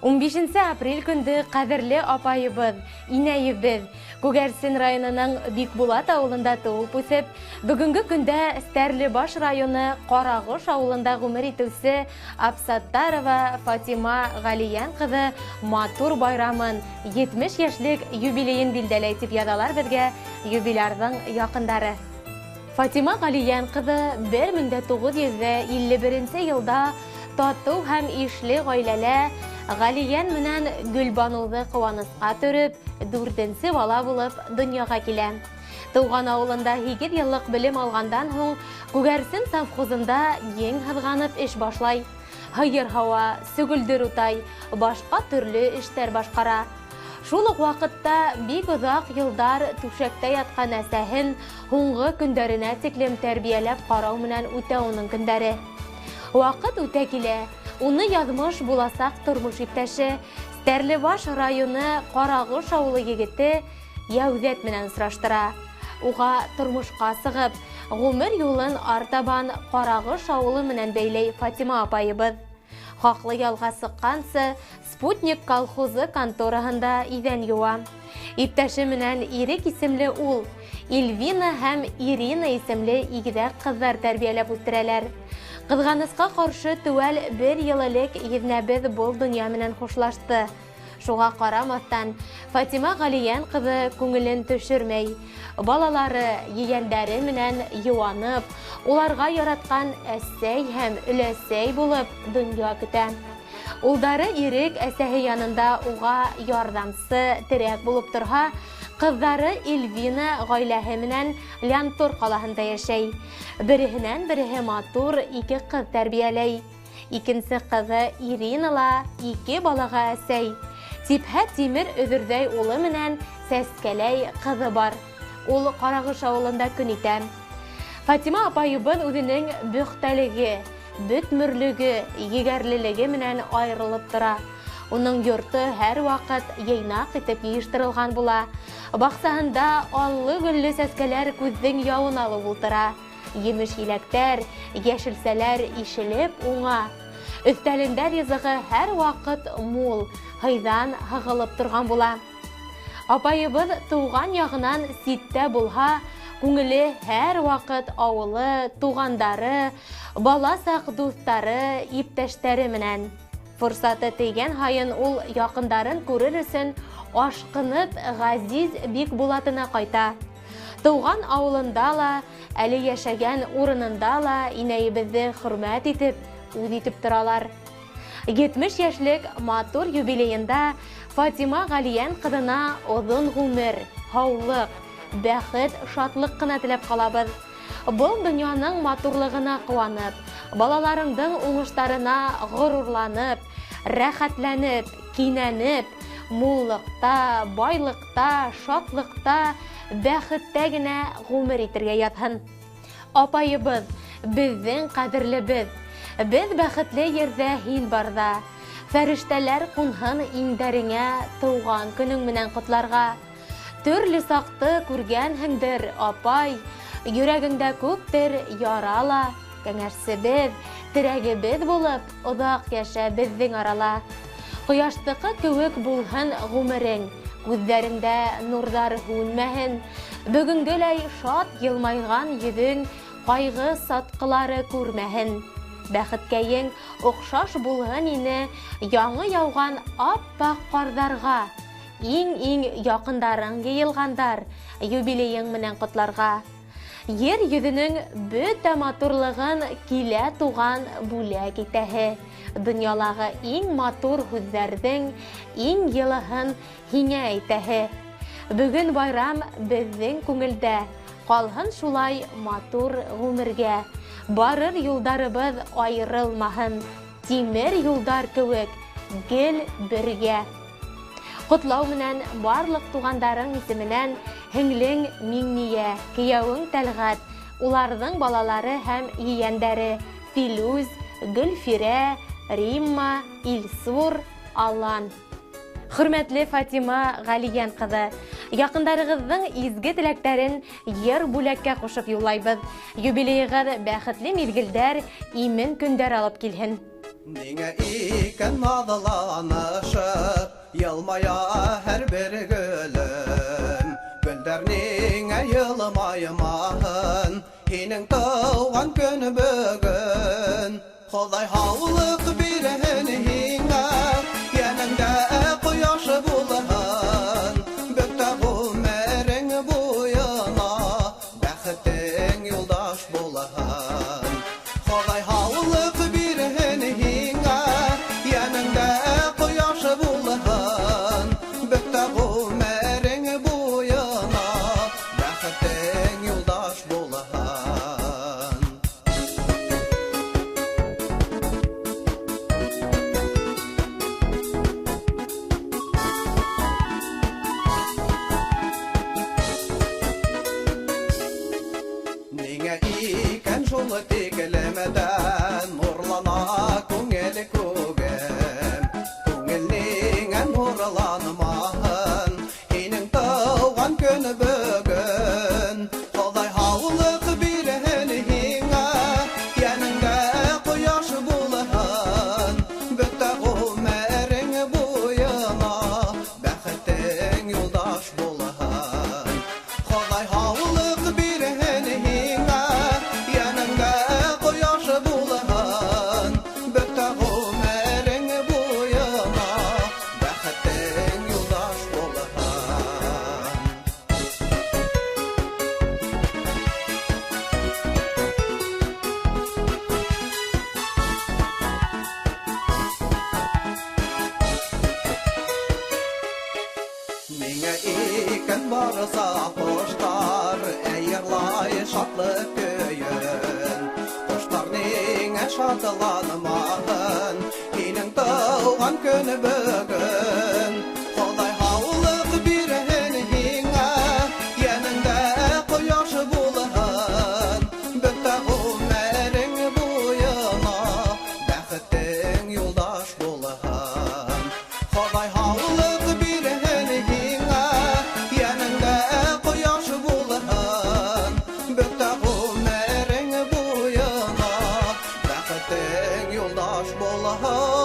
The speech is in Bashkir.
15 апрель көндө ҡәҙерле апайыбыҙ, инәйебеҙ Күгәрсен районының Бикбулат ауылында тыуып үҫеп, бөгөнгө көндә Стәрлебаш районы Ҡарағош ауылында ғүмер итеүсе Абсаттарова Фатима Ғәлийән ҡыҙы матур байрамын, 70 йәшлек юбилейын билдәләй, тип яҙалар беҙгә юбилярҙың яҡындары. Фатима Ғәлийән ҡыҙы 1951 йылда татыу һәм ишле ғаиләлә Ғәлийән менән Гөлбаныуҙы ҡыуанысҡа төрөп, дүртенсе бала булып донъяға килә. Тыуған ауылында 8 йыллыҡ белем алғандан һуң Күгәрсен совхозында ең һыҙғанып эш башлай. Һыйыр һауа, сөгөлдөр утай, башҡа төрлө эштәр башҡара. Шул уҡ ваҡытта бик оҙаҡ йылдар түшәктә ятҡан әсәһен һуңғы көндәренә тиклем тәрбиәләп ҡарау менән үтә уның көндәре. Ваҡыт үтә килә, уны яҙмыш буласаҡ тормош иптәше Стәрлебаш районы Ҡарағош ауылы егете Йәүҙәт менән осраштыра. Уға тормошҡа сығып, ғүмер юлын артабан Ҡарағош ауылы менән бәйләй Фатима апайыбыҙ. Хаҡлы ялға сыҡҡансы Спутник колхозы контораһында иҙән йыуа. Иптәше менән Ирек исемле ул, Ильвина һәм Ирина исемле игеҙәк ҡыҙҙар тәрбиәләп үҫтерәләр. Ҡыҙғанысҡа ҡаршы теүәл бер йыл элек еҙнәбеҙ был донъя менән хушлашты. Шуға ҡарамаҫтан, Фатима Ғәлийән ҡыҙы күңелен төшөрмәй. Балалары, ейәндәре менән йыуанып, уларға яратҡан әсәй һәм өләсәй булып донъя көтә. Улдары Ирек әсәһе янында уға ярҙамсы, терәк булып торһа, ҡыҙҙары Эльвина ғаиләһе менән Лянтор ҡалаһында йәшәй. Береһенән береһе матур ике ҡыҙ тәрбиәләй. Икенсе ҡыҙы Ирина ла ике балаға әсәй. Типһә тимер өҙөрҙәй улы менән сәскәләй ҡыҙы бар. Ул Ҡарағош ауылында көн итә. Фатима апайыбыҙ үҙенең бөхтәлеге, бөтмөрлөгө, егәрлелеге менән айырылып тора. Уның йорто һәр ваҡыт йыйнаҡ итеп йыйыштырылған була. Баҡсаһында аллы-гөллө сәскәләр күҙҙең яуын алып ултыра. Емеш-еләктәр, йәшелсәләр ишелеп уңа. Өҫтәлендә ризығы һәр ваҡыт мул, һыйҙан һығылып торған була. Апайыбыҙ тыуған яғынан ситтә булһа, күңеле һәр ваҡыт ауылы, туғандары, бала саҡ дуҫтары, иптәштәре менән. Форсаты тейгән һайын ул яҡындарын күрер өсөн ашҡынып ғәзиз Бикбулатына ҡайта. Тыуған ауылында ла, әле йәшәгән урынында ла инәйебеҙҙе хөрмәт итеп, үҙ итеп торалар. 70 йәшлек матур юбилейында Фатима Ғәлийән ҡыҙына оҙон ғүмер, һаулыҡ, бәхет, шатлыҡ ҡына теләп ҡалабыҙ. Был донъяның матурлығына ҡыуанып, балаларыңдың уңыштарына ғорурланып, рәхәтләнеп, кинәнеп, муллыҡта, байлыҡта, шатлыҡта, бәхеттә генә ғүмер итергә яҙһын. Апайыбыҙ, беҙҙең ҡәҙерлебеҙ, беҙ бәхетле ерҙә һин барҙа. Фәрештәләр ҡунһын иңдәреңә тыуған көнөң менән ҡотларға. Төрлө саҡты күргәнһеңдер, апай, йөрәгеңдә күптер яра ла. Кәңәшсебеҙ, терәгебеҙ булып, оҙаҡ йәшә беҙҙең арала. Ҡояштыҡы кеүек булһын ғүмерең, күҙҙәреңдә нурҙар һүнмәһен. Бөгөнгөләй шат йылмайған йөҙөң ҡайғы сатҡылары күрмәһен. Бәхеткәйең оҡшаш булһын ине яңы яуған аппаҡ ҡарҙарға. Иң-иң яҡындарың йыйылғандар юбилейың менән ҡотларға. Ер йөҙөнөң бөтә матурлығын килә туған бүләк итәһе. Донъялағы иң матур һүҙҙәрҙең иң йылыһын һиңә әйтәһе. Бөгөн байрам беҙҙең күңелдә, ҡалһын шулай матур ғүмергә. Барыр юлдарыбыҙ айырылмаһын, тимер юлдар кеүек гел бергә. Ҡотлау менән барлыҡ туғандарың исеменән һеңлең Миңниә, кейәүең Тәлғәт, уларҙың балалары һәм ейәндәре Филүз, Гөлфирә, Римма, Илсур, Алан. Хөрмәтле Фатима Ғәлийән ҡыҙы, яҡындарығыҙҙың изге теләктәрен йыр бүләккә ҡушып юллайбыҙ. Юбилейығыҙ бәхетле миҙгелдәр, имен көндәр алып килһен. Ниңә икән наҙланышып, йылмая һәр бер гөлөм. Гөлдәр ниңә йылмаймаһын, һинең тыуған көн бөгөн. Хоҙай һаулыҡ бирһен һиңә, йәнеңдә ҡояш булһын. Бөтә ғүмерең буйына бәхетең юлдаш булһын. Хоҙай һаулыҡ бирһен һиңә, йәнеңдә ҡояш булһын. Бөтә ғүмерең буйына бәхетең юлдаш булһын. Ниңә икән шул тиклемдән нурлана күңел күгем? Күңел ниңә нурланмаһын, һинең тыуған көн бөгөн. Хоҙай һаулыҡ бирһен һиңә, йәнеңдә ҡояш булһын. Бөтә ғүмерең буйына бәхетең юлдаш булһын. Хоҙай һаулыҡ бирһен һиңә, йәнеңдә ҡояш булһын. Бөтә ғүмерең буйына бәхетең юлдаш булһын. Ниңә икән барса ҡоштар әйерлай шатлыҡ көйөн? Ҡоштар ниңә шатланмаһын, һинең тыуған көн бөгөн. Хоҙай һаулыҡ бирһен һиңә, йәнеңдә ҡояш булһын. Бөтә ғүмерең буйына бәхетең юлдаш булһын. Хоҙай һаулыҡ бирһен һиңә, йәнеңдә ҡояш булһын. Бөтә ғүмерең буйына бәхетең юлдаш булһын.